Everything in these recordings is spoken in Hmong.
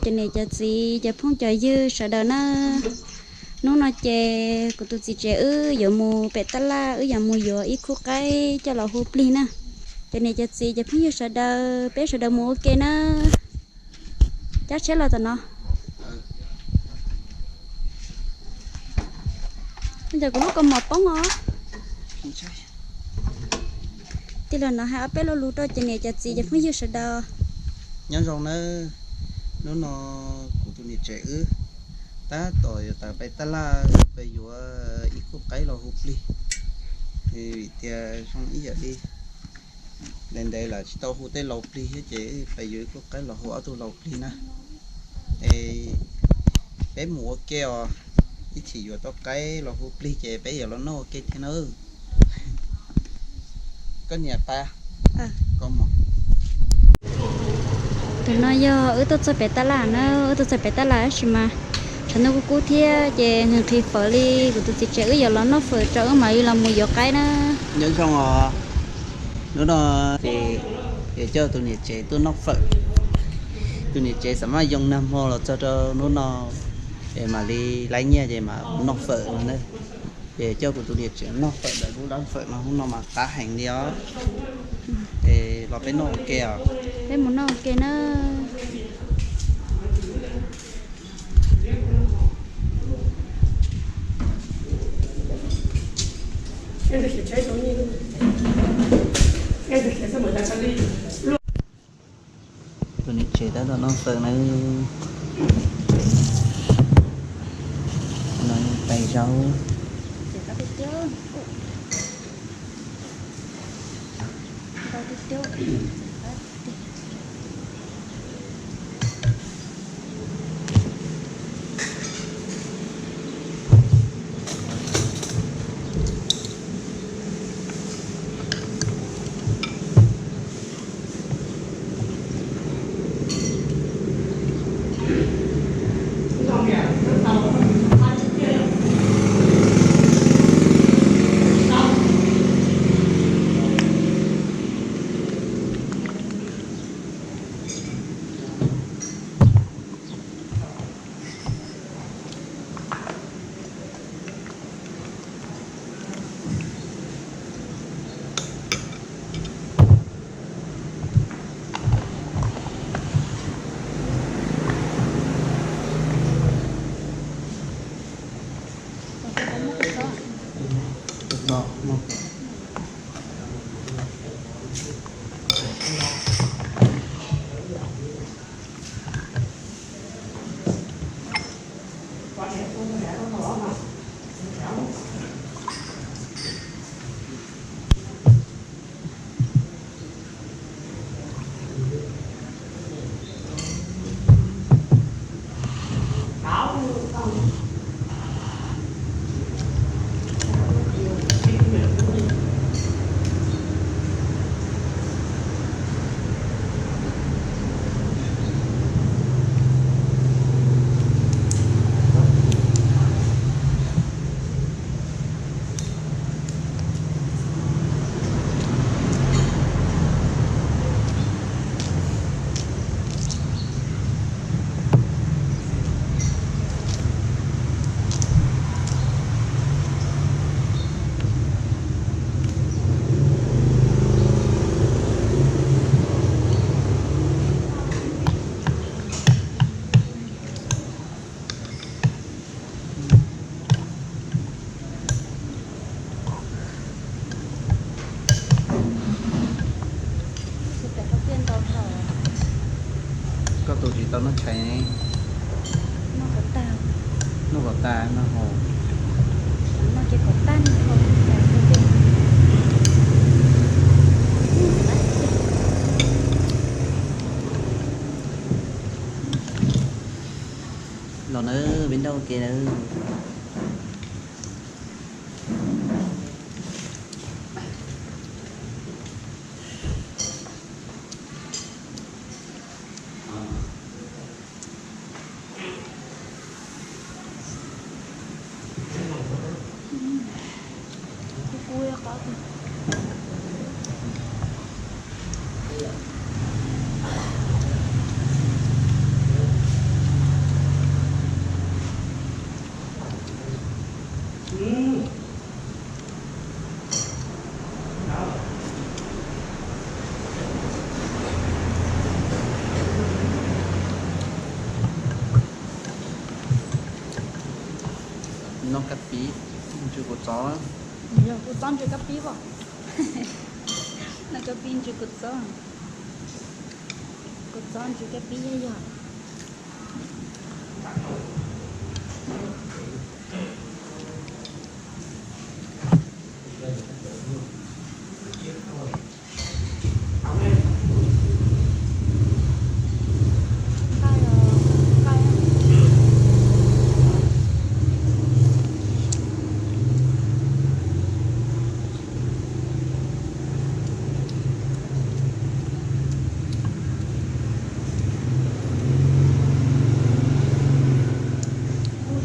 Cov niam cov txiv cov phooj cov ywg sawv daws na, hnub no ces kuv tus txiv tsev wb yuav mus pem tab laj, wb yuav mus yuav ib khub qaib coj los hu plig na. Cov niam cov txiv cov phooj ywg sawv daws, peb sawv daws mus ua ke na. Cab tsheb los tom no. Ua cas kuv lub kaus mom poob os. Tij laug no hais ob peb lo lus rau cov niam cov txiv cov phooj ywg sawv daws. Nyob zoo nawb, hnub no kuv tus niam tsev wb tab tom yuav tawm pem tab laj, wb pem yuav ib khub qaib los hu plig. Vim tias zoo ib yam li ntev ntev lawm tsis tau hu tej laus plig thiab ces wb pem yuav ib khub qaib los hu ob tug laus plig na. Es peb mus ua ke os, ib chim yuav tau qaib los hu plig ces peb yuav los noj ua ke thiab nawb. Koj niam tais, koj mus. Tus no yog wb tuaj txog pem tab laj na, wb tuaj txog pem tab laj tab sis mas tshav ntuj kub kub thiab ces nqhis nqhis fawm li, kuv tus txiv tsev wb yuav los noj fawm tso wb mam li los mus yuav qaib na. Nyob zoo os, hnub no ces yuav coj tus niam tsev tuaj noj fawm. Tus niam tsev xav maj yoo nag hmo los txog rau hnub no es mam li laib nyiaj ces mam noj fawm no na. Ces coj kuv tus niam tsev noj fawm ntawm lub lab fawm no, hnub no mas qab heev li os. Es los peb noj ua ke os. Peb mus noj ua ke na. Tus niam tsev tab tom noj fawm na. No tais zaub. Koj tus tsis tau noj tshais ne. Noj kom tas, noj haus. Los nawb, peb nrauj ua ke nawb. Kab pib, ntsws kuv txob. Yog kuv txob ntsws kab pib os. No kab pib ntsws kuv txob. Kuv txob ntsws kab pib yog.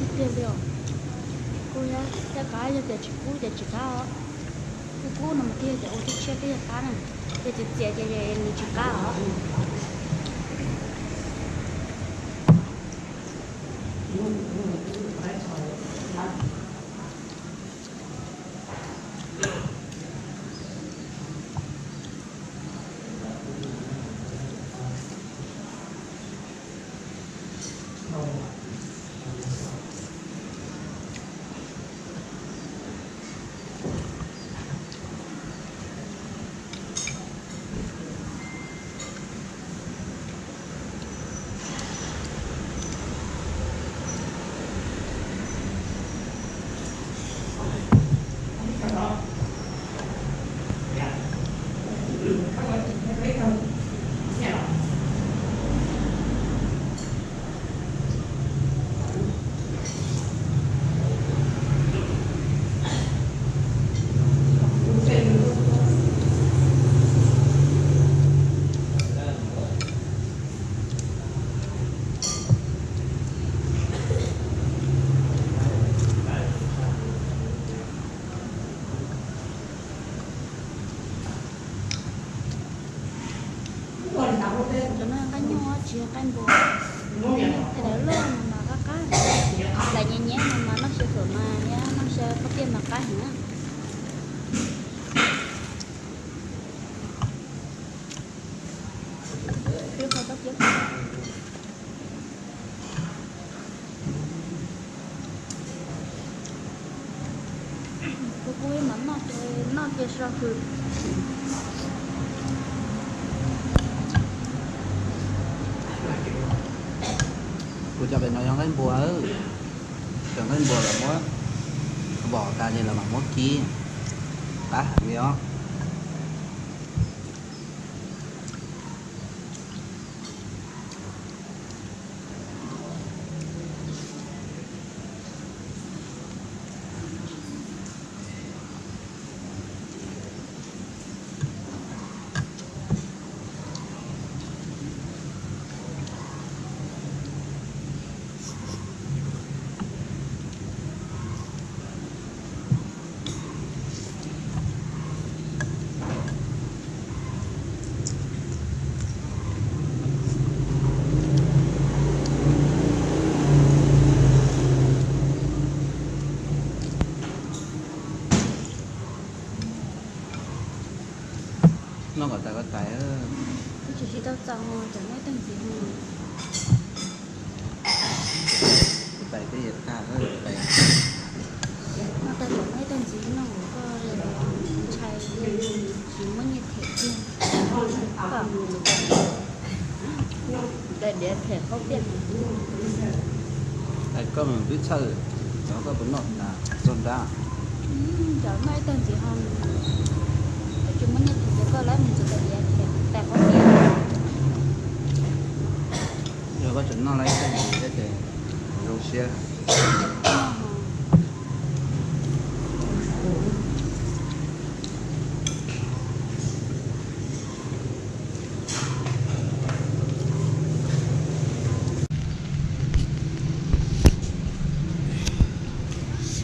Kub tiag tiag li os. Kub thiab qab, yog tias tsis kub ces tsis qab os. Kub kub no mas thiaj tias ua thiab tshiab thiab yog qab na. Ces txias txias ces nws tsis qab os. Cov no nqaij nyuj tsis yog nqaij npua. Nqaij daim loj mas qab qab, daim nyem nyem no mas noj xyaw fawm mas thiab noj xyaw pob tiaj mas qab heev na. Kuv kuj ib mam noj ces, noj ces so hws. Kuv cov pem no yog nqaij npua, cov nqaij npua los muab, vom tas ces los mam muab kib, qab heev li os. Noj kom tas koj tais. Tsis tsis tau txaus, cov no ib tag ntxiv no. Tais tej yav tag tais. Noj tag cov no ib tag ntxiv no koj ntshai tsis muaj nyiaj them kiag. Koj diav them qhaub tiaj. Koj mus twb txhawj, cov koj puas noj tas txog nrab. Cov noj ib tag ntxiv ho tsis muaj nyiaj them ces koj lawv mus ntxiv tais diav them tais qhaub tiaj. Yog koj tseem noj lawv ib tag ntxiv thiab ces zoo siab.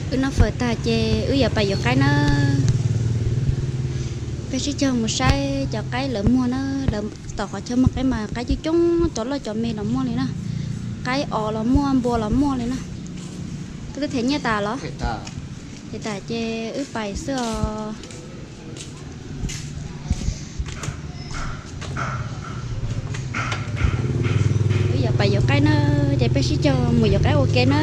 Wb noj fawm tag ces wb yuav pais yuav qaib na. Peb sib cog mus saib cov qaib lawv muag na, lawv tom qhov chaw muag qaib mas qaib coob coob, cov loj cov me los muaj li na. Qaib os los muaj, npua los muaj li na. Koj twb them nyiaj tas los? Them tas ces wb pais xwb os. Wb yuav pais yuav qaib na, ces peb sib cog mus yuav qaib ua ke na.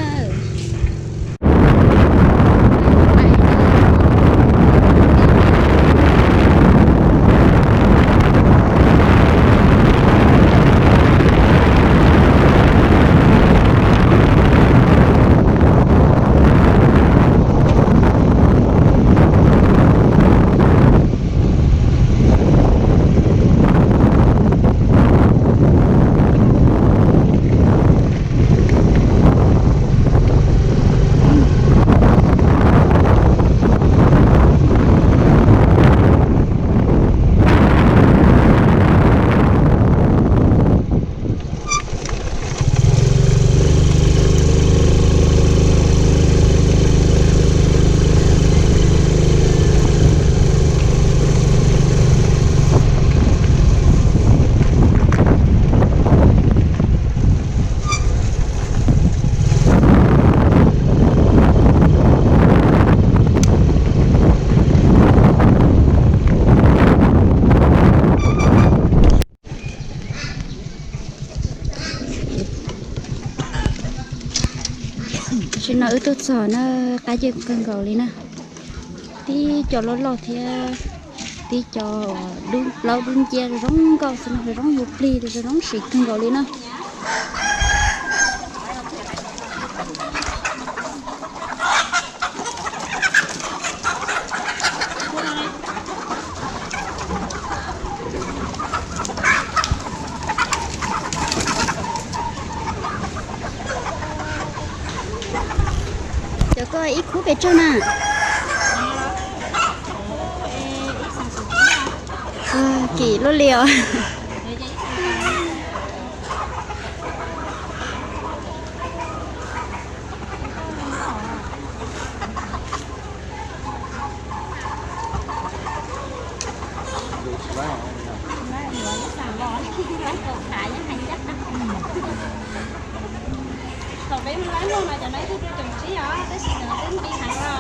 Wb tuaj txog na, qaib coob kawg nkaus li na. Tib co loj loj thiab tib co dub plaub dub nciab zoo nkauj xwb no, zoo hu plig, zoo siv kawg nkaus li na. Cov koj ib khub pes tsawg na? Kim luaj li os. Thaum peb mus laib luag mas cov no ib tug rau caum tsib os, tab sis cov no twb nqi heev os.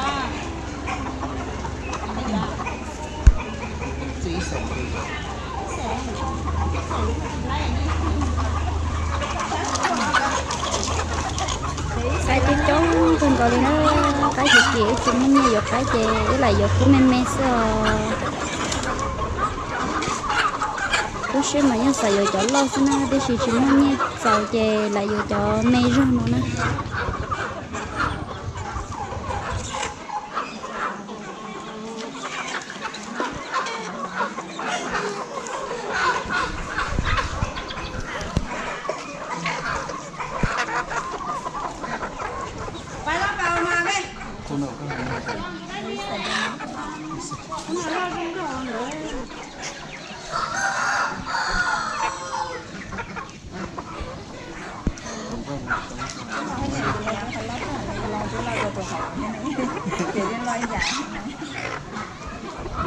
Qaib coob coob kawg nkaus li na, qaib ces ces wb tsis muaj nyiaj yuav qaib ces wb lam yuav khub me me xwb os. Lub siab mas yeej xav yuav cov loj xwb na, tiam sis tsis muaj nyiaj txaus ces lam yuav cov me zog no na.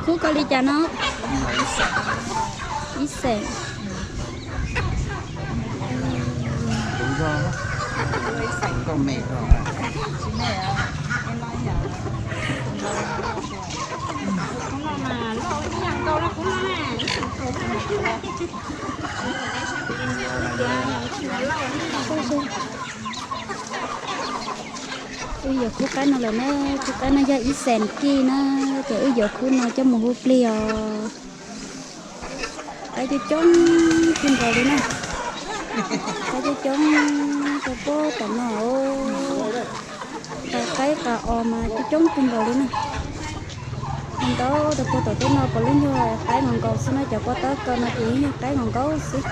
Khub koj li cas no? Ib xees. Wb yuav khub qaib no lawm na, khub qaib no yog ib xees kij na, ces wb yuav khub no coj mus hu plig os. Qaib coob coob kawg nkaus li na. Qaib coob coob rau puag tom no. Qaib qas os mas coob coob kawg nkaus li na. Ntau rau puag tom tej no puav leej yog qaib nkaus nkaus xwb na, cov pob tawb ko no ces yog qaib nkaus nkaus xwb.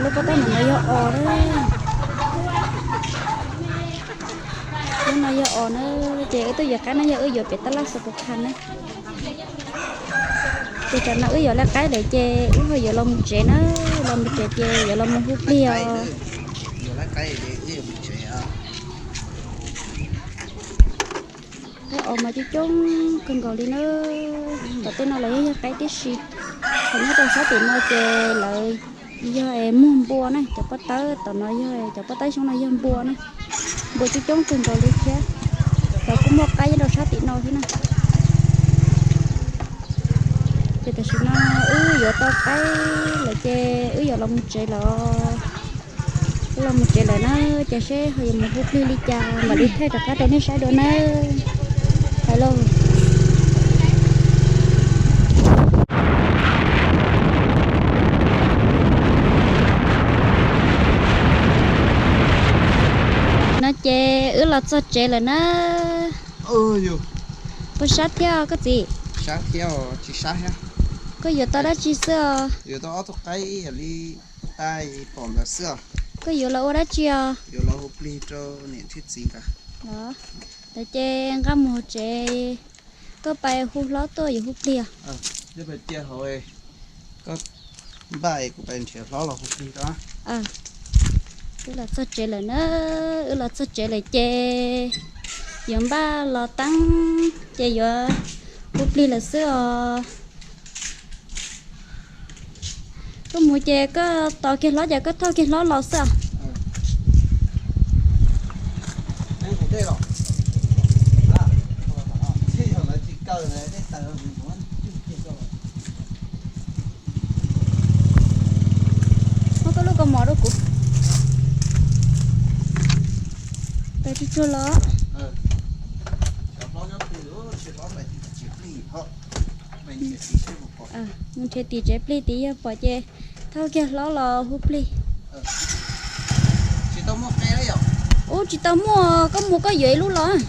Lub pob tawb no yog os na. Lub no yog os na, ces wb tuaj yuav qaib no yog wb yuav pem tab laj xo pus qha na. Ces tam no wb yuav lawv qaib lawm ces wb ho yuav los mus tsev na, los mus tsev ces yuav los mus hu plig os. Qaib os mas coob coob kawg nkaus li na. Tom tej no los yog yog qaib tib si. Thaum nyob rau sab tim no ces lawv yog muag npua na, cov pob tawb tom no yog cov pob tawb xyoob no yog npua na. Npua coob coob kawg nkaus li thiab. Lawv kuj muaj qaib nyob rau sab tim no thiab na. Ces tam sim no wb yuav tau qaib lawm ces wb yuav los mus tsev lawm. Wb los mus tsev lawm na, ces seb ho yuav mus hu plig li cas mam li thaij rov qab rau nej saib dua na. Hais lauj. No ces wb los txog tsev lawm na. Puas sab thiab koj txiv? Sab thiab, tsis sab thiab. Koj yuav tau dab tsi xwb os? Yuav tau ob tug qaib, ib yam li tais pom ntawd xwb os. Koj yuav los ua dab tsi os? Yuav los hu plig rau niam thiab txiv nkawd. Los, ces nqa mus tsev, koj pais hu hlob tuaj yuav hu plig os. Koj npaj kuv pais nrhiav hlob los hu plig rau. Wb los txog tsev lawm na, wb los txog tsev lawm ces yuav npaj los teeb ces yuav hu plig lawm xwb os. Koj mus ces koj tos kiag hlob ces koj thauj kiag hlob los xwb. Muab koj lub kaus mom rau kuv. Pais tsuag tsuag los. Mus nrhiav tim tsev plig tid yog pom ces thauj kiag hlob los hu plig. Ub, tsis tau muaj, koj mus koj yuav ib lub los.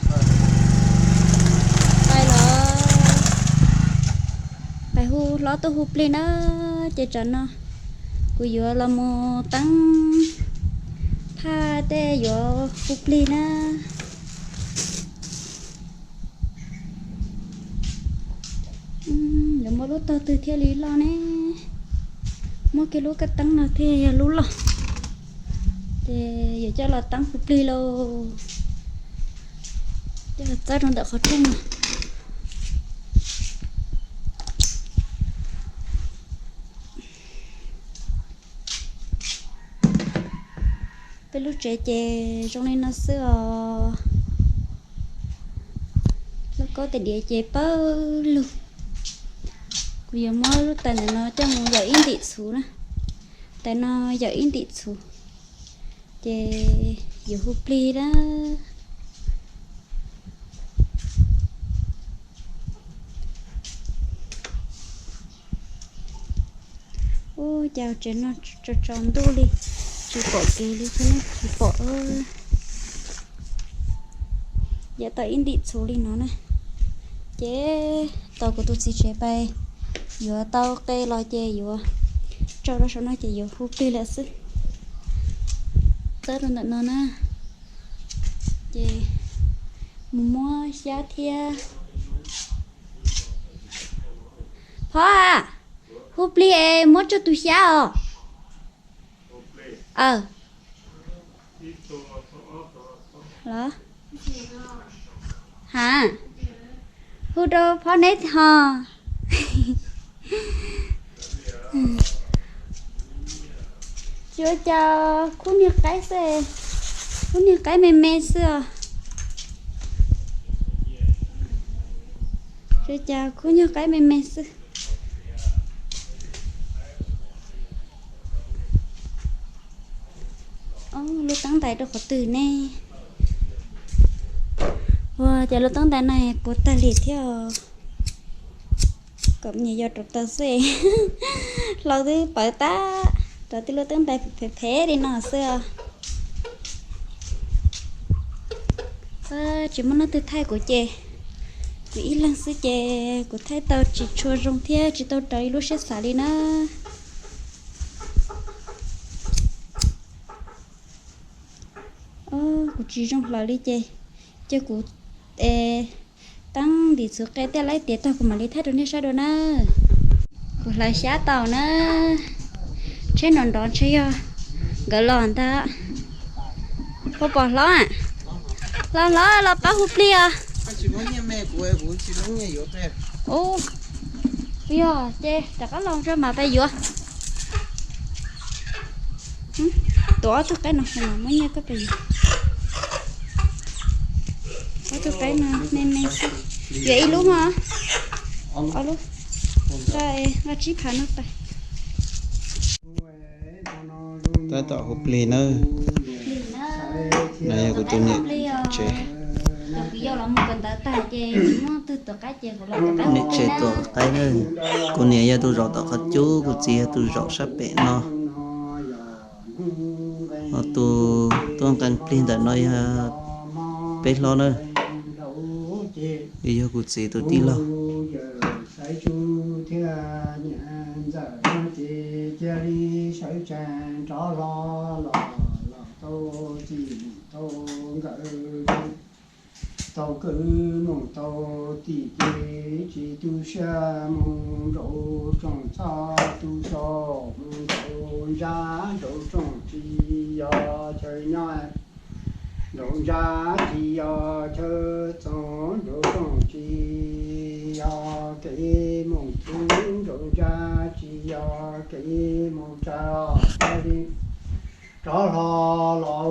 Pais los, pais hu hlob tuaj hu plig na. Ces tsam no kuv yuav los mus teeb thaj tej yuav hu plig na. Yuav muaj lub tog twg thiaj li loj ne. Muab kiag lub kab teeb no thiaj yog lub loj. Ces yuav coj los teeb hu plig lauj. Coj los txawb rau ntawm qhov rooj no. Peb lub tsev ces zoo li no xwb os. Lauj kaub tais diav ces pawg lug. Kuv yuav muab lub tais ntawm no coj mus yawm ib ntim txhuv na. Tais no yawm ib ntim txhuv, ces yuav hu plig na. Ub, cas tsev no tsaus tsaus ntuj li, tsis pom kev li thiab ne, tsis pom. Yav tau ib ntim txhuv li no na, ces tos kuv tus txiv tsev pais yuav tau qe los ces yuav tso rau saum no ces yuav hu plig lawm xwb. Txawb rau ntawm no na, ces mus muab xyab thiab. Phov, hu plig es muab tsawg tus xyab os? Aw, los, ha, hu rau phov neb ho. Tsis ua cas, khub niag qaib xwb, khub niag qaib me me xwb os. Tsis ua cas, khub niag qaib me me xwb. Lub teeb ntais rau qhov twg ne? Ua cas lub teeb ntais no puas tag li thiab? Kom me nyuam yaus rauv taws xwb. Hlau twb pawv tag, rau tib lub teeb ntais phem phem li no xwb os. Tsis muaj leej twg thaij kuv ces kuv ib leeg xwb ces kuv thaij tau tsis tshua zoo thiab tsis tau raws li lub siab xav li na. Kuv tsis zoo hlaws li ces cia kuv teeb ntim txhuv qe tej laib tiav tag kuv mam li thaij rau nej saib dua na. Kuv hlawv xyab tau na. Tsheb nrov nrov ntshe yog nkawd los ntag. Puas pom hlob? Hlob, hlob los pab hu plig os. Ub, yog ces rov qab los tso mas peb yuav. Tuav ob tug qaib no, muab nyiaj koj pes yuav. Ob tug qaib no me me xwb. Yuav ib lub mog. Ob lub. Nqa tsib phav no pais. Tab tom hu plig nawb. No yog kuv tus niam tsev. Niam tsev tuam qaib nawb. Kuv niam yog tus zaum tom qhov cub, kuv txiv yog tus zaum sab pem no. Ho tus tuaj nqee plig ntawm no yog peb hlob nawb. Yog kuv txiv tus tij laug. Sawv tsuj thiab niam ntxawm no ces cia li sawv tsees rov hlo los, los tau txij tau nkawm, tau kwv mus tau tim ces tsis tu siab mus nraum tsoom txhoj tu sau mus nraum ntsa nraum tsoom tsis yog chaw nyob. Nraum ntsa tsis yog chaw txoos nraum tsoom tsis yog kev mus txhuv nraum ntsa tsis yog kev mus tsa li rov hlo los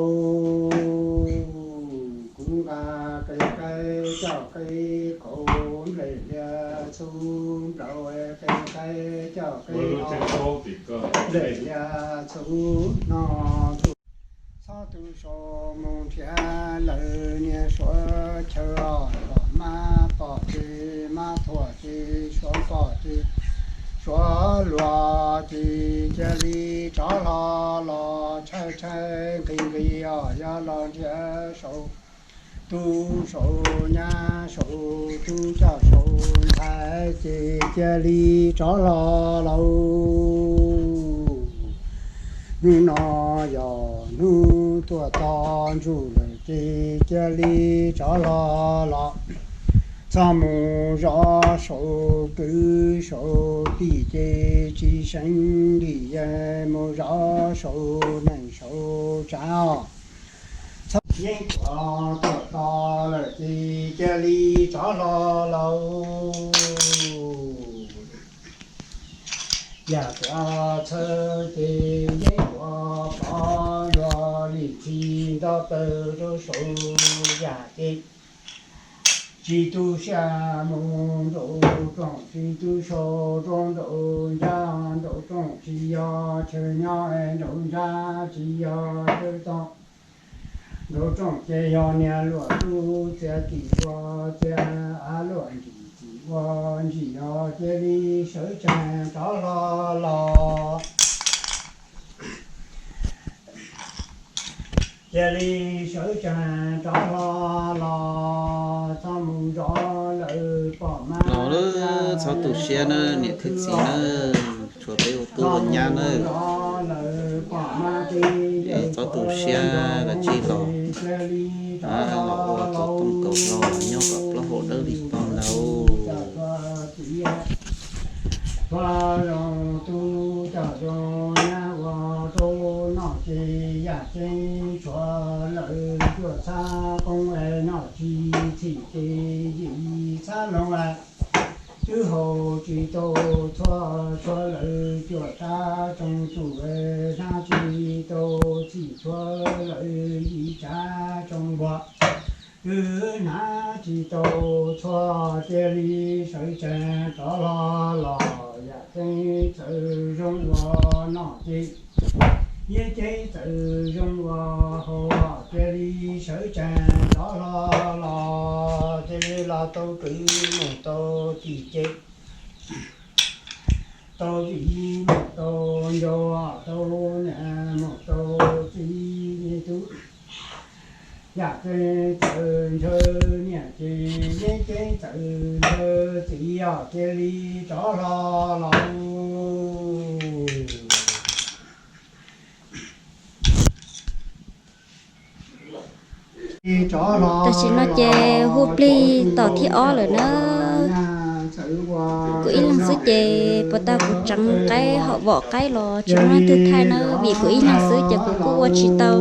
kuv nqa qe qaib coj qe qaib nplej lias txhuv nplaum qe qaib coj qe qaib nplej lias txhuv no txhob tu sau mus nrhiav lawm niag suav chaw os. mab pom ces mab thuam ces suav pom ces suav luag ces cia li rov hlo los tshawb tshawb nqhis nqhis os, yog los nrhiav saum tub saum nyab saum tub coj saum ntxhais ces cia li rov hlo lauj. Hnub no yog hnub tuaj to ntsuj lawm ces cia li rov hlo los. Txhob mus zov saum kwv saum tij ces tsis seev li, mus zov saum neej saum tsav os. Txhob yeeb kuas tuaj to lawm ces cia li rov hlo lauj. Yam kuas txhawj ces yeeb kuas pov, yog li tsis nto taw rau saum yam ces tsis tu siab mus nraum rooj, tsis tu siab rau nraum ncaj nraum rooj, tsis yog chaw nyob nraum ncaj, tsis yog chaw tod. Nraum rooj ces yog niag luam tub txiav tim ua txiav, av luam nrim tim ua nrim, yog cia li sawv tsees rov hlo los. Cia li sawv tsees rov hlo los, txhob mus zov lawm pom mab. Los lawm, txhob tu siab nawb niam thiab txiv nawb, tshuav peb ua tub ua nyab nawb. Txhob tu siab, los tsij los, los ua txhob tooj kaus hlau los nyob kom plaub hau dawb li pog ntawd. Txhua zoo tub coj zoo nyab ua rau noj ces yam ceeb tshuav lawm cuaj txhab qoob es noj tsis txhim ces yim txhab loo es twb haus tsis tau txhua, tshuav lawm cuaj txhab tsoo txuj es hnab tsis tau txhim tshuav lawm yim txhab tsoo npua twb hnab tsis tau txhua, cia li sawv tsees rov hlo los yam ceeb txawm zoo ua noj ces yeeb ceeb txawm zoo ua haus, cia li sawv tsees rov hlo los cia li los tau kwv mus tau tij ces tau viv mus tau ncaus, tau niam mus tau txiv, tub yam ceeb txawm ntshaw niam ces yeeb ceeb txawm ntshaw txiv os, cia li rov hlo los. Tam sim no ces hu plig tom thib ob lawm na. Kuv ib leeg xwb ces puas tas kuv tseev qaib hom vom qaib los tsis muaj leej twg thaij na, vim kuv ib leeg xwb ces kuv kuj ua tsis tau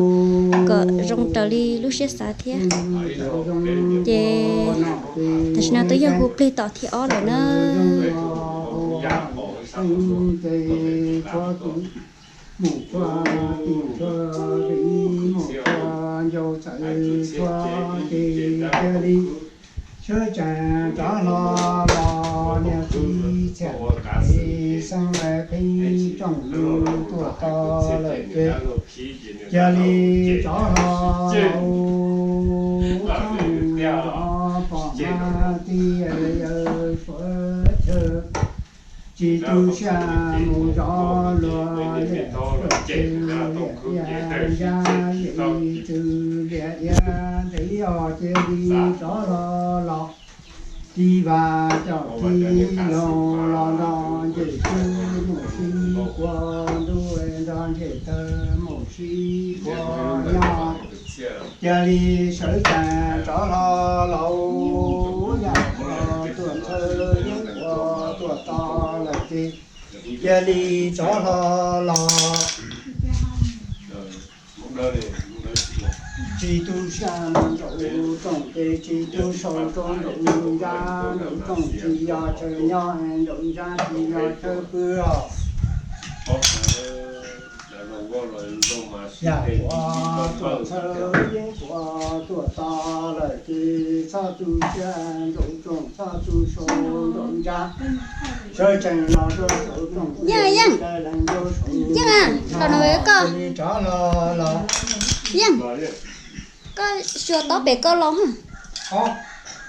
kom zoo raws li lub siab xav thiab. Ces tam sim no twb yog hu plig tom thib ob lawm na. Mus txhua tim txhua viv, mus txhua ncauj txhais txhua ces cia li sawv tsees rov hlo los, niam txiv txhiaj es xeeb lawv qhib rooj lug tuaj to lawm ces cia li rov hlo los. Txhob mus zov pom mab tij yawm suav chaw, tsis tu siab mus zov luag liam, liam ia ntsa, liam txwv liam ia ntxiv os, cia li rov hlo los. Tiv vaj coj txiv laug los nrog ncej tub mus sib kua, ntuj nrog ncej tawg mus sib kua nyob. Cia li sawv tsees rov hlo los, yam uas tuaj txhawj yeeb uas tuaj to lawm ces cia li rov hlo los. Tsis tu siab mus nraum rooj ces tsis tu siab rau nraum ntsa, nraum rooj tsis yog chaw nyob, nraum ntsa tsis yog chaw pw os. Yam uas tuaj txhawj yeeb uas tuaj to lawm ces txhob tu siab nraum rooj, txhob tu siab nraum ntsa. Sawv tsees los rau saum rooj, Yeej, Yeej, Yeej, koj no koj, Yeej, koj xyuas tob pem koj los.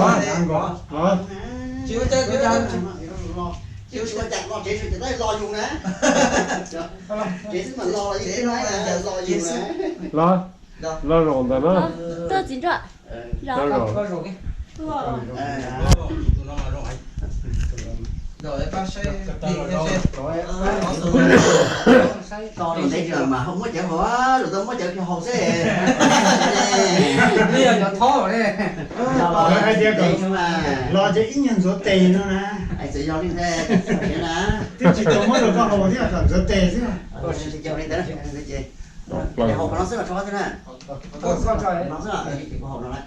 Los, los. Tsis ua cas, tsis ua cas, tsis ua cas, los tsev tsev tab los yus na. Tsev xwb mas los, los yus na. Los, los zaum ntawd na. Tuaj txiv nraug. Los zaum. Tos ntev mas muab cawv haus, lus tau muab cawv kiag haus xwb. Los, los ces ib nyuag ntxuav tes no na. Twb tsis tau muab rau koj haus thiab, kom ntxuav tes xwb. Haus qhov no xwb los tso xwb na. Haus no xwb los ces kuv haus no lawm.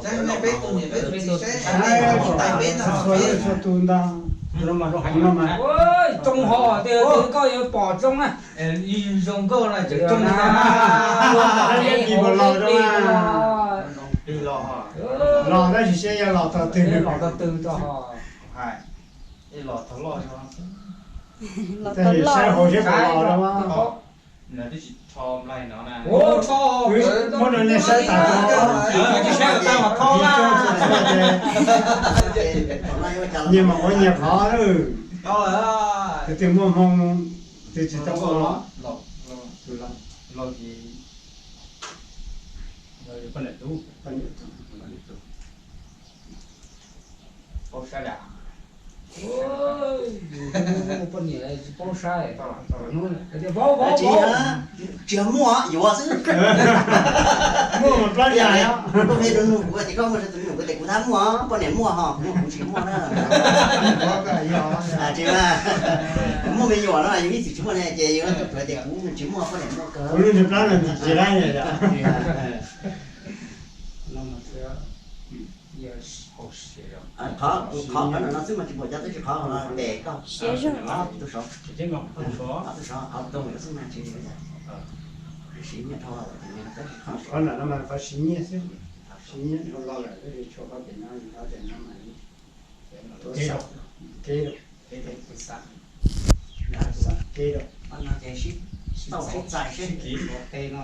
Saib nej peb tus niam peb tus txiv saib, saib nej tus tais peb no, txhua leej txhua tus ntag. Coob hos tias koj yuav pom zoo na. Zoo nkauj no tseem coob na. Los tab sis seb yog los tog twg, los tog twg tso. Saib hauv seb puas los. Muab rau nej saib tas, nyias mam ua nyias qhov. Tus twg muaj hmoo, tus tsis tau ua los. Poj niam tsis paub saib. Tsis muaj, yuav xwb. Muaj mas plab yas. Koj me nus kuv tias koj muaj tus me nus kuv tias kuv tab muaj, poj niam muaj ho, kuv tsis muaj na. Tsis muaj me nyuam no yus ib txwm tsis muaj ne, ces yus tuaj tias kuv tsis muaj, poj niam muaj kawg. Kuv lub ntsej plab no tsis laib. Qhov, qhov no xwb mas tsis pom cov, tab sis qhov no tes koj, tus saud, tus saud, qhov tus xwb mas tsis, siv nyiaj dhau, tab sis qhov no mas qhov siv nyiaj xwb, siv nyiaj dhau los lawm, tab sis tshuav qhov pem no, qhov pem no mas tuav xav, kev rau, kev rau, txais seb, tes no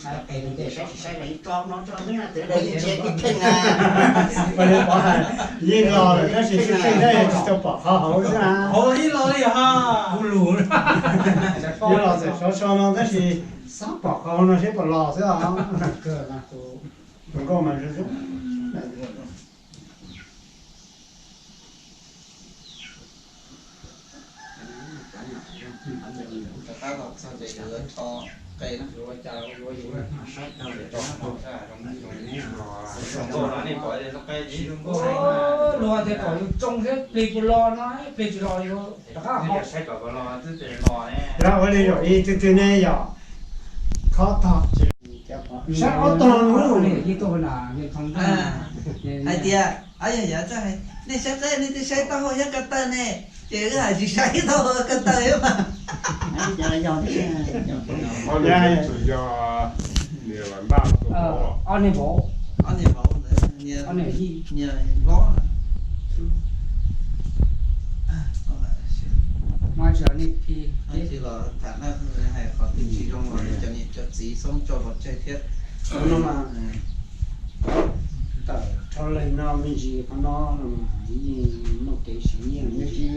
saib tes no, saib tsis saib ib tsob no tsob xwb na, tes no yeej tsis pheej na. Yeej los lawm tab sis tsis pheej, tab sis tsis tau pom qhov hauv xwb na. Hauv ib los li ho, kuv lus. Yeej los txawm sov so no tab sis xav pom qhov hauv no seb puas los xwb os. Tus nkauj mas zoo zoo. Rov qab los txog ces yuav rho qe no. Luag tias kom yus tsoo seb plig puas los no, plig tsis los yus rov qab ho. Yog ua li yog ib tug twg ne yog khob tog, saib ob tog lub. Hais tias, yog yog, nej saib qe nej twb saib taub hau thiab ko taw ne, ces wb hais tsis saib taub hau ko taw thiab mas. Ob niag vauv, ob niag vauv, niag hlob. Tsis los tham na, hais qhov twg tsis zoo los cov niam cov txiv xoob tso pov tseg thiab. Tawm rau leej no me ntsis qhov no mas yeej muaj kev siv nyiaj me ntsis.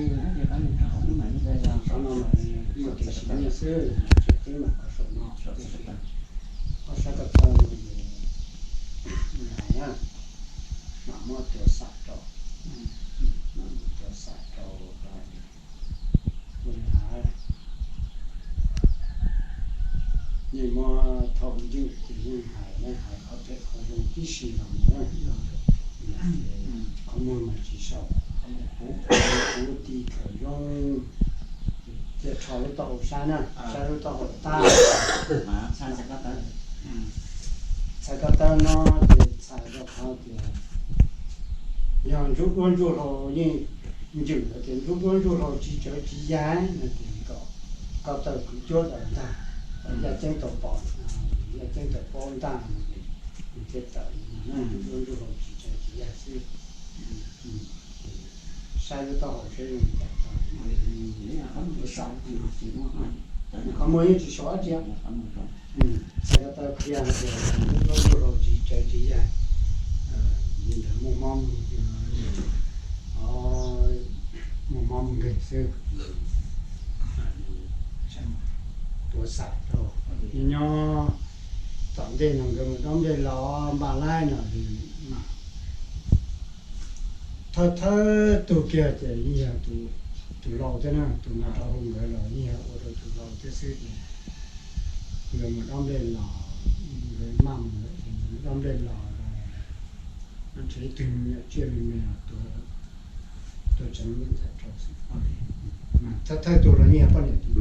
Qhov no mas muaj kev siv nyiaj xwb, tsis twb mas qhov saum no, qhov sab ko taw no ces hais na, mam muab tuav xam rau, mam muab tuav xam rau. Yeej muab thaum ncwg ces yeej hais, hais qhov phem qhov zoo tib si los mus na. Qhov muag mas tsis sau, kuv, kuv ti khaws zoo, cia rho lub taub hau sab na, sab lub taub hau tab. Txhais ko taw no ces txhais rau qhov tias yog ntsuj duab ntsuj hlauv yeej ncwm tias ntsuj duab ntsuj hlauv tsis tsawv tsis yag no ces kom ko taw kwv cuab tawm ntag, yaj ceeb tau pom, yaj ceeb tau paub ntag no ces thiaj tawm. Ntsuj duab ntsuj hlauv tsis tsawv tsis yag xwb. Saib lub taub hau saib zoo li cas tau. Qhov muag yeej tsis sau dab tsi. Txhais ko taw qhia hais tias ntsuj duab ntsuj hlauv tsis tsawv tsis yag, li ntawd muaj mob, muaj mob nkeeg xwb. Tuav xam rau, nyob tom ntej no nkawd mus dob nplej los npaj laib no mas thawj thawj tug kiag ces yeej yog tus laus thiab na, tus mus rau hauv nkawd los yeej yog ua rau tus laus thiab xwb ces nkawd mus dob nplej los, nkawd maj mus lawm ces nkawd mus dob nplej los, nrhiav ib tug me nyuam tsiaj me me los tuav, tuav tseev ntxhais rau xwb. Mas thawj thawj tus los yeej yog poj niam tus xwb.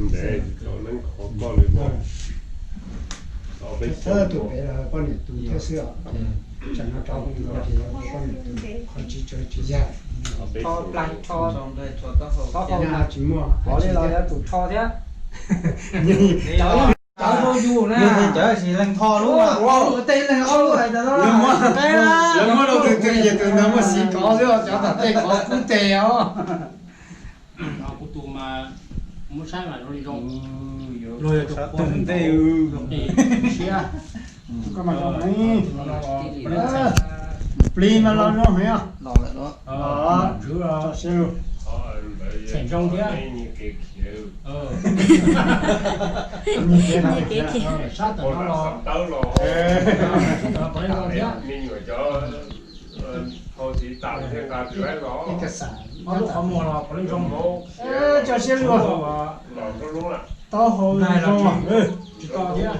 Thawj tus pem los poj niam tus thiab xwb os. Tsam no rov hu los ces poj niam tus, qhov tsis tsawg tsis yag. Tho plaig tho, tsis muaj, tov li los yuav tsum tho thiab. Cov rau yus na, cov tsis leej tho lub, tej leeg ob lub hais tias lawv muab rau tus twg ces tus ntawd muaj xiv kov xwb, cov tom tej kov kub teg os. Kuv tus mas muab saib mas zoo li zoo. Luag yog tus tus ntej siab. Koj mas zoo heev. Plig mas los zoo heev. Los lawm los. Tso siab lug. Tseem zoo thiab. Nyias kev khiav. Sab tom no los, sab tom no qhov zoo thiab. Ib ka xav ob lub qhov muag los qhov zoo. Tso siab lug. Taub hau zoo. Tsis to thiab.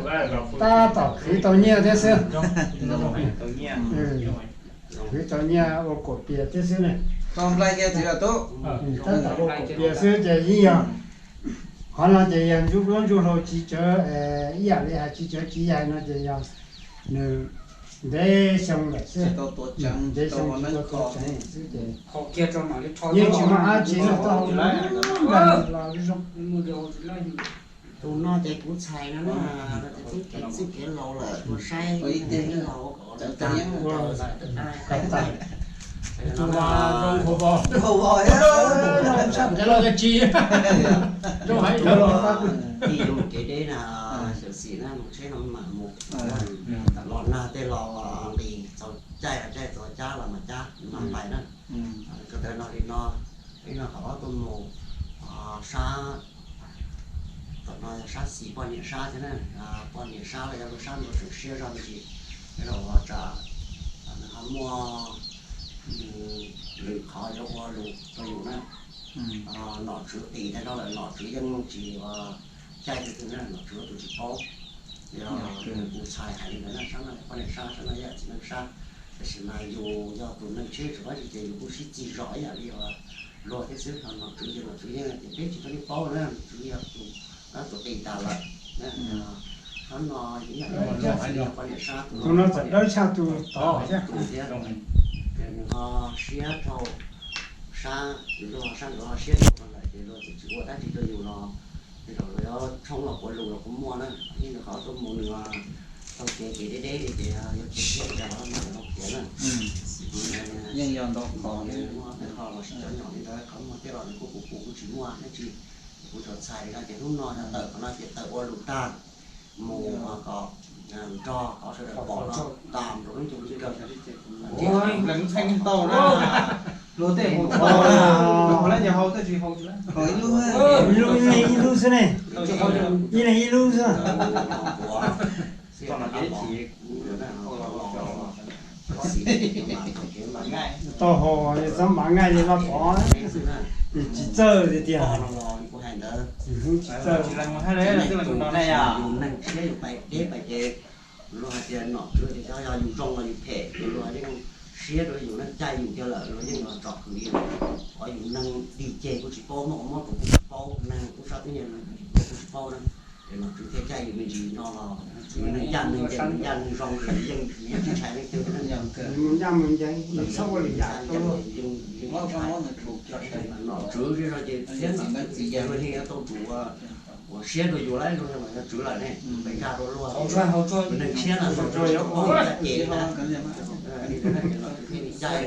Tab tom khwv tau nyiaj thiab xwb. Khwv tau nyiaj ua kaum pias thiab xwb ne. Tab tom ua kaum pias xwb ces yeej yog, qhov no ces yog ntsuj duab ntsuj hlauv tsis tsawg, ib yam li hais tsis tsawg tsis yag no ces yog nws ntev xyoo lawm xwb. Ntev xyoo tsis tau tuav tseev xwb ces yeej tsis muaj dab tsi no, taub hau los zoo. Tus no ces kuv txhais no na, txij kev laus lawm ua saib kev laus. Tus no zoo hauv vos, zoo tshaj kev laus yog tsis zoo hais. Tij mus kev deb na, xyem xim na, mus tsheb no mam mus, los nag tej los nqis txaus caij los caij, txaus cab los mas cab mas pais na. Ko taw no li no, ib no qhov ob tuaj mus sab, tom no yog sab xis poj niam sab thiab na, poj niam sab los yog lub sab ntuj tseem siab zog me ntsis, es los tsam nws ho muaj lwm qhov yuav ua lus rau yus na. Nom tswv qis tag nrho lawm, nom tswv yeej tsis caij twg twg na, nom tswv tus tsis paub. Yog kuv txhais hais li ntawd na, sab no poj niam sab, sab no yog txiv neej sab, tab sis mas yus yog tus neeg tsheb tsis paub tsis ces yus kuj sib txig zog ib yam li luag thiab xwb. Ho nom tswv yeej, nom tswv yeej ces peb tsis tau yeej paub na, nom tswv yog tus, tus qis tas lawm. Qhov no yog ib yam li poj niam sab, tus no txawm dawb tshaj tus tod thiab. Nws ho siab dhau sab, luag sab nraud ho siab dhau no lawm ces luag txawm tsis ua dab tsi rau yus los, tej zaum luag yuav tshoob los quav lus los kuj muaj na. Yeej nws qhov tuaj mus nws taug kev kev deb deb li ces yuav khiav thiab, cas los mas yuav khiav na. Yeej yog ntau qhov, muaj tej qho los sis cov nyom li ntawd, qhov muag tej los nws kuj kuv kuv kuj tsis muaj dab tsi. Kuv tsuas txhais li no ces hnub no tawm qhov no ces tawm ua lus tag, mus kom nrog qhov sawv daws pom no tas rau lub ntuj lub kawg. Leej txheej tau na, luag tej haus tau na, haus lawm nyuag haus tej tsis haus. Ib leeg ib lub xwb ne, ib leeg ib lub xwb. Taub hau txhob mav ngaij li loj pov, tsis txawj tiag tiag. Tsis txawj. Luag hais tias nom tswv tias yog yus zoo los yus phem, luag yeej siab rau yus na, caij yus kiag lawm luag yeej los tsom kwm li. Qhov yus neeg dim ceg kuj tsis paub, muab qhov muab rau kuj tsis paub, neeg tub sab tub nyiag kuj tsis paub na. Es nom tswv thiaj caij yus me ntsis no los yus neeg ncaj neeg ncees, neeg ncaj neeg zoo, yeej tsis ntshai leej twg. Mus ncaj mus ncees, txhob ua lwm yam. Nom tswv zej zog ces thiab nom tswv txiv yawg luag yeej yuav tau tsum ua siab rau yus lawm, luag yog nom tswv lawm ne, pes nkag rau luag, yus neeg tshiab na, tau tsuas yuav ua ib yam ces na. Li ntawd na ces nom tswv thiaj li caij.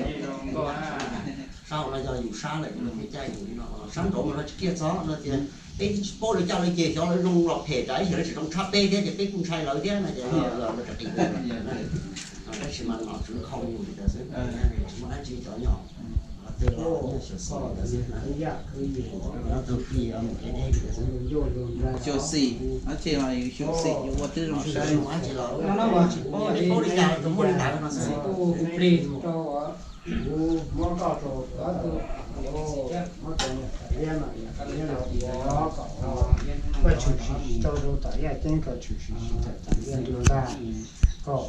Sab hauv no yog yus sab lawm, yus thiaj caij yus li no. Sab nraud mas luag tsis kiaj txog, luag tias peb twb tsis paub lawv caj lawv ces xyov lawv zoo los phem tsam ib yam lawv tsis zoo tshaj peb thiab ces peb kuj ntshai lawv thiab no ces luag tsis qis. Tab sis mas nom tswv khoo yus li ntawd xwb, tsis muaj dab tsi cov nyom. Xyuam xim, xyuam xim, ua twb zoo saib. Tsis paub li cas, tsuas muaj li ntawd no xwb. Kuv muab koj rau, muab rau niam tais liab mas niam tais liab los ua kom koj tshwm sim tsis tau rau tom ib ceeb, koj tshwm sim tsis tau tom ib ntu ntag. Kom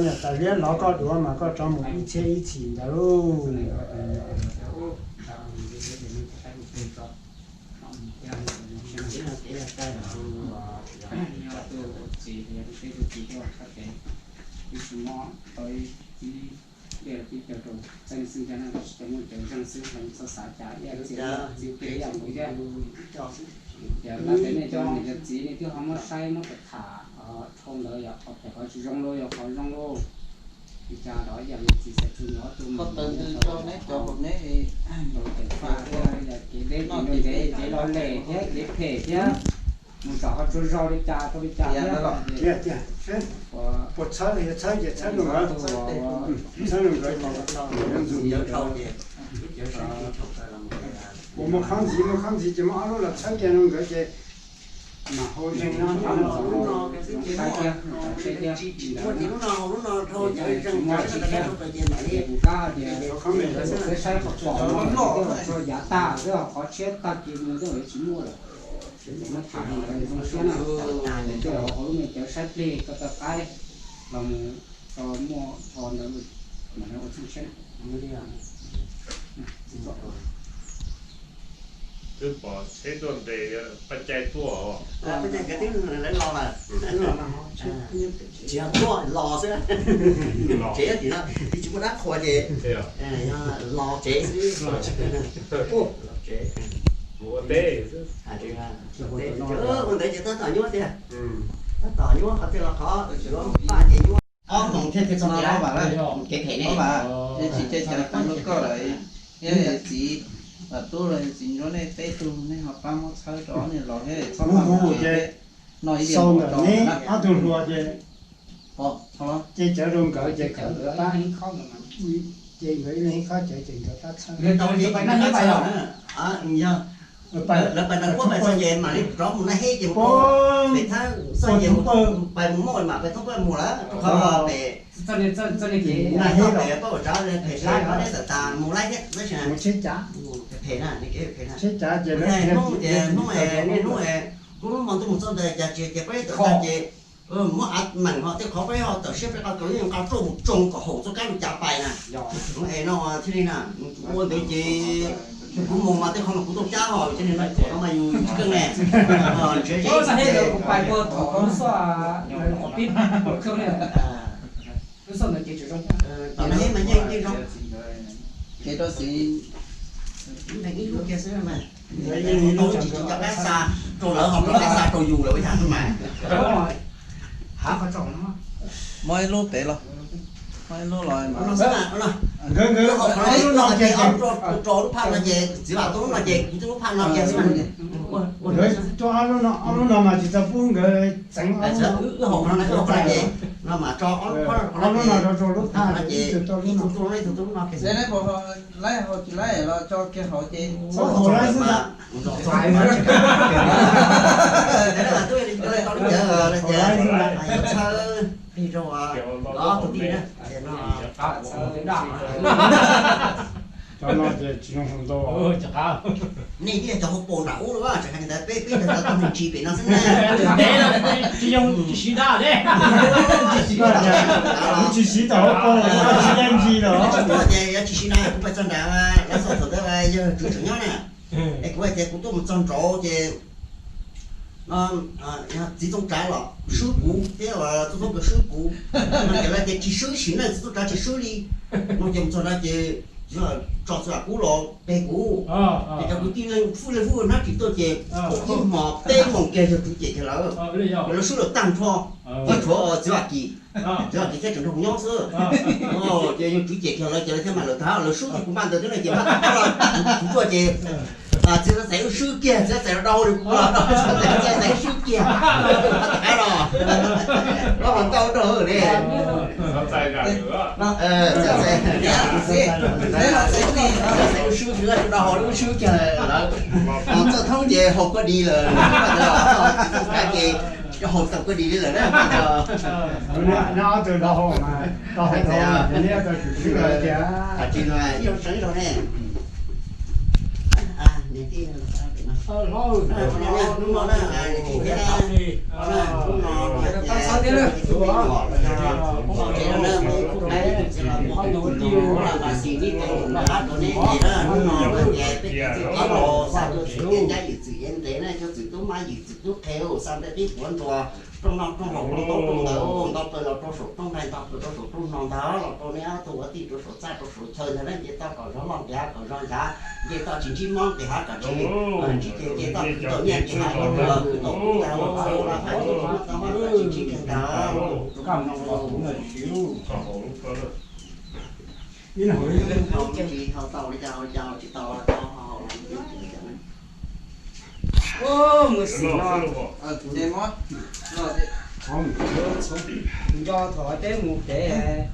niam tais liab lov koj duav mas koj rov mus ib txhiab ib txhis ntawd. Tus txiv, tus txiv thiab tus txiv thiab ua txoj kev, ib tsis mob tau ib, ib, ib caug rau txawj xwb, cas no tsis tau muaj cov zeeg xwb, los txhob xav cas ib yam txiv, txiv plig ib yam nkaus thiab. Ces lawv tias nej cov niam cov txiv nej twb ho muab saib muab tham tham dhau ntawd yom, qhov phem qhov tsis zoo lauj yog qhov zoo lauj. Li cas los ib yam li txiv xaiv txug nws ob tug, qhov tawv ntws rau neb cov hauv neb, tau ceev faj thiab, yog kev deb kev ntug ntev kev loj lem thiab kev phem thiab, mus tom qhov tsuas zog li cas tau li cas thiab. Puas txhawb, yog txhawb ces txhawb rau nkawd, txhawb rau nkawd, puas muaj qhab ntxiv, muaj qhab ntxiv ces muab ob lub los txhawb kiag rau nkawd ces mam hau zeeg no. Kuv kab tias saib qhov pom no twb tso yav tag, twb qhov tshiab tag kis mus twb tsis muaj lawm. Muab tham li ntawd zoo siab na, ces hauv lub me cawv saib plig ko taw qaib los mus tso muaj ho ntawd mam ua txhooj siab na. Twb pom tsheb tuaj ntes, paj cai tuaj os. Paj cai nkawd twb lawv los lawm. Tsis yog tuaj los xwb. Tsev tim no twb tsis muaj dab qhuas ces los tsev xwb. Mus ua teb xwb. Ua ntawd ces tab tom nyuaj tiag. Tab tom nyuab qhov twg los qhov yuav paj ces nyuab. Ob moos thiaj li txog kev phem ne. Tsis ces cov koom lus koj lawm, yog txiv Vam Tub los yog txiv Ntsuab nej peb tug nej ho pab muab txhawb rau ob niag laus thiab txhob pab mus ces no ib diav ntawm neb ob tug hluas ces ces cawv rau nkawd ces nkawd pab, ces nkawd ib leeg ib khob cawv ces nkawd pab txhawb. Yog lawv pais nram kuab pais txog ces mam li rov mus Naj Hib ces mus pem Thab Xoj ces pais mus Moj mam pais thoob Paj Mus lawm rau qhov pem Naj Hib pem Paj Ua Tsav pem Naj Hib tawm tas mus laib thiab tab sis phem na, phem na. Hnub ces hnub, niaj hnub hnub lub hmo ntuj mus txog ntawd cas tsis ces peb tawm tag ces muab av meem ho tej qhov peb ho tawm siab peb qab kaus yeej nqa roj mus tsoo kom haum txoj kab mus cav pais na. Es no thiaj li na, ua ntawd ces kuv mus mas tej qhov mas kuv tuaj cab ho ces no mas yus tsis keej ne. Ntshe kuv pais puag thaum lub xoj, tom Naj Hib mas yeej yeej zoo. Kev rau txiv ib lub kiag xwb mas tau tsis tau cov kab xa rau lawv ho muab kab xa rau yus lawm ua cas mas. Muab ib lub pem los, muab ib lub los. Nkawd nkawd ob lub no ces, rau lub phaj no ces txiv Vam Tub lub no ces kuv twb lub phaj no kiag xwb. Nkawd rau ob lub no, ob lub no mas tsis tau pub nkawd txeev. Wb haus qhov no, wb haus qhov no ces no mas tso ob lub no rau lub phaj no ces ib tug rau lub no, ib tug rau lub no. Laib haus tsis laib los tso kiag hauv ces txhob haus laib xwb. Txhob haus laib xwb. Txhawb plig rau ob tug tij na. Cov no ces tsis zoo ntau. Nej twb yog cov hauv paus nram ub los, tseem hais li ntawd peb peb ntawd tau ntsis pem no xwb na. Tsis siv dab, tsis siv tau hauv paus, tsis dab ntsis los. Ces yog tsis siv na kuv pais txog nrad, lawv xav thaum ntawd yawg tswv tseem nyob na. Es kuv hais tias kuv tuaj mus txog nraud ces txiv Txooj Tsav los swb kuv thiab txiv Txooj Tsav swb kuv, no ces lawv tias tsis swb sim neej, txiv Txooj Tsav tsis swb li. No ces mus txog nrad ces tso txiv Vam Kub los pe kuv, ces cov kwv tij leej fwj leej fwj hnab ris tuaj ces haum ib hmos peb moos kiag yawg tswv cem kiag lawm, lawv swb lawm tag nrho, tshuav txiv Vam Kis, txiv Vam Kis thiaj tseem nrog kuv nyob xwb. Ces yawg tswv cem kiag lawm ces lawv thiaj mam lawm tag, lawv swb ces kuv npaj ntawd xwb na ces npaj tag los kuv tuaj ces txiv Xaiv wb swb kiag, txiv Xaiv los dhau li kuv los, txiv Xaiv wb swb kiag, tag los los ntau rau ne. Txiv Xaiv wb swb kiag, txiv Xaiv wb swb kiag lawm, txoj thoob ces haus koj di lawm, txiv Xaiv ces haus tau koj di li lawm na. Neb ob tug dhau hau mas tau hais tias neb tau swb tiag. Tsis no ib seev rau ne. Hnub no na, hnub no na, hnub no hnub no ces peb txiv tub peb los xav tuaj txog kev ncaj yim txwm yev ntev na. Txwm tub mab yim txwm tub qhe, xa ntiaj teb puav ntuas, rooj noj rooj haus rooj ntaub rooj ntawv, nto plaws los rau saum rooj nqaij, nto plaws rau saum rooj hno ntag, los rau neb ob tug ua tij rau saum txaj rau saum chaw ntag, nce toj kom zog loj, nqis hav kom zog nchav, nce toj tsis ntsib mob, nqis hav kom tsis ntsib ceg, nce toj khwv tau nyiaj, nqis hav khwv tau kub ntag, ua tau ua tau tsis ntsib kheej ntag. Tsis hau tau li cas hau cas, tsis tau tau hau. Mus xim no, nco thaum peb mus kev,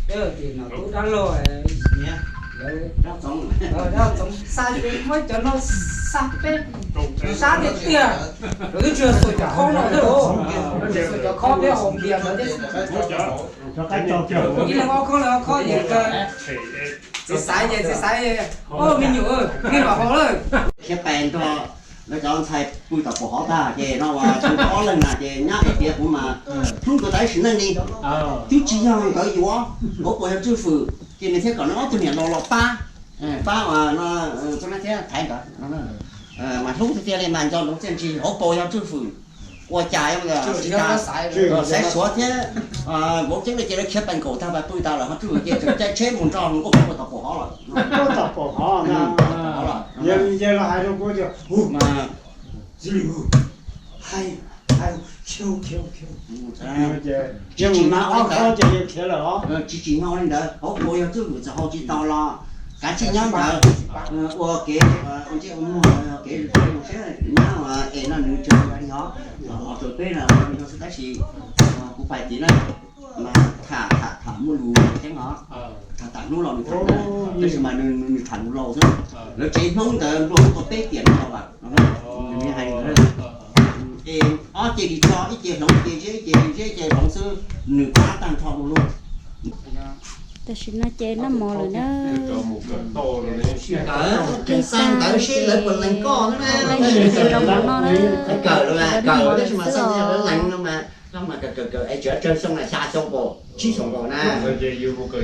peb tim nom tub dab laug, lawv, lawv txoov xa peb, muab cov no xa peb sab tiag tiag, lawv twb tsis yog xuas cov khob no thiab, xuas cov khob peb haus npias lawv thiab. Ib leeg ob khob, leeg ob khob ces txiv xaiv ces txiv xaiv, o me nyuam, nej mam haus lawm. Khiav pais nrog lawv cov ntxhais pw tom pum hov tag ces no ua ob leeg na ces nyab ib tiav kuv mas hnub tuav tas ib sim neej li. Twb tsis yog nkawd yuav, hauv paus yog tswj fwm ces nws thiaj kom nws ob tug niam laus los pab, pab mas no, thiab thaiv nkawd mas hlub tiag tiag li mas nco ntsoov txiaj ntsig, hauv paus yog tswj fwm. Ua cas tsis tas, xaiv suav thiab vauv ceeb li ces lawv khiav pais nkaum tag pas pw tas lawm ho tswj fwm ces tseem caij tsheb mus nrog nkauj pem ua tom pum hov lawm. Tom pum hov na, yog li ces los hais rau kuv tias, txiv lwm, hais, hais, khiav, khiav, khiav. Tsis tsim nyog li ntawd, tsis tsim nyog li ntawd, hauv paus yog tswj fwm txawm haus tsis tau los kav tsij nyob ntawd ua kev ua ntsej ua muag, kev mus saib nyab es no nws tseem li hov, los rau peb no xwb tab sis kuv pais tim na mas tham tham tham muaj lus ceeb os, tham tham hnub los nws tham na, tab sis mas nws tham lus laus xwb. Lawv tsev Hmoob ntawd nplua nuj tau peb tiam no los lawm, nws hais es ob ce ris tsho, ib ce hloov, ib ce ziab, ib ce ziab, ib ce hloov xwb, nws pab tag nrho du lug. Tam sim no ces noj mov lawm na. Kawm, kawm xa ntawv seb lawv puas lees koj na. Leej twg rau hauv no na, kawm lawv noj mov lawm xwb os. Kawm, kawm, kawm es tseem tsawg xyoo na, xya xyoo npaum, tsib xyoo npaum na. Xyoo npaum xwb, twb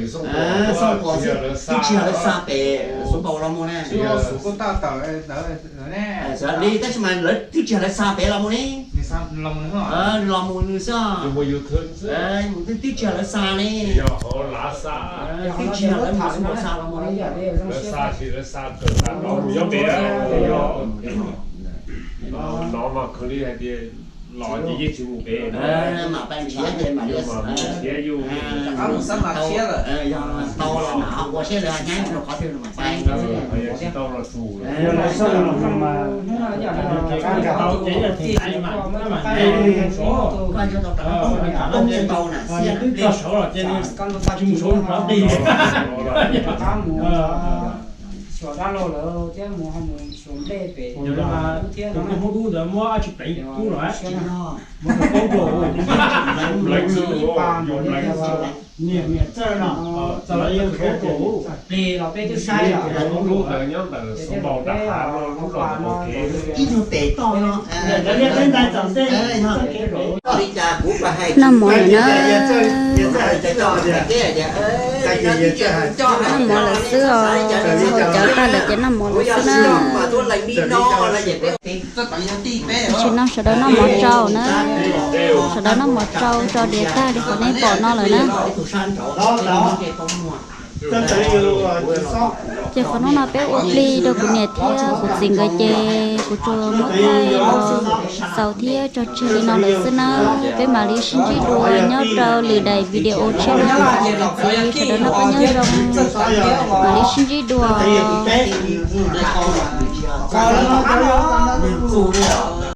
tsis yog lawv xa pem Suav npaum los mus na. Li tab sis mas lawv twb tsis yog lawv xa pem los mus ne. Los mus nws xwb. Twb tsis yog lawv xa ne. Twb tsis yog lawv mus Suav npaum xa los mus ne. Lawv xa tsis lawv xa kawm tas no mus nyob pem. No mas kawg li hais tias los ces yeej tsis mus pem. Mam pais nrhiav ces mam li nrhiav yus. Yog tau los mam ua siab lawv nyaib rau qhov twg los mam pais. Tsis tau los tsum lawm. Koj nco tau rov qab poob ntau na, xiab twb tso saud los ces tsis mus saud rov qab. Xyuas dab laug lawv thiab mus ho mus xyuas nplej pem tus koj Hmoob dub ntawd muab dab tsi pleev kub los. Muab tus koob rau, pleev ib pa nkaus niam niam txawj no, txawj los yog koob rau. Plig los peb twb saib los. Koob rau ntawd nyob ntawm Suav npaum nram hav no, lub los ua kev ib tug tes toj no. Noj mov lawm na. Noj mov lawm xwb os, haus cawv tag lawm ces noj mov lawm xwb na. Tam sim no sawv daws noj mov tsau na, sawv daws noj mov tsau tso diav tag li qhov nej pom no lawm na. Ces qhov hnub no peb ua plig rau kuv niam thiab kuv txiv nkawd ces kuv tsuas muab thaij los xaus thiab tso tseg li no lawm xwb na. Peb mam li sib ntsib dua nyob rau lwm daim video tshiab no. Sawv daws noj qab nyob zoo, mam li sib ntsib dua.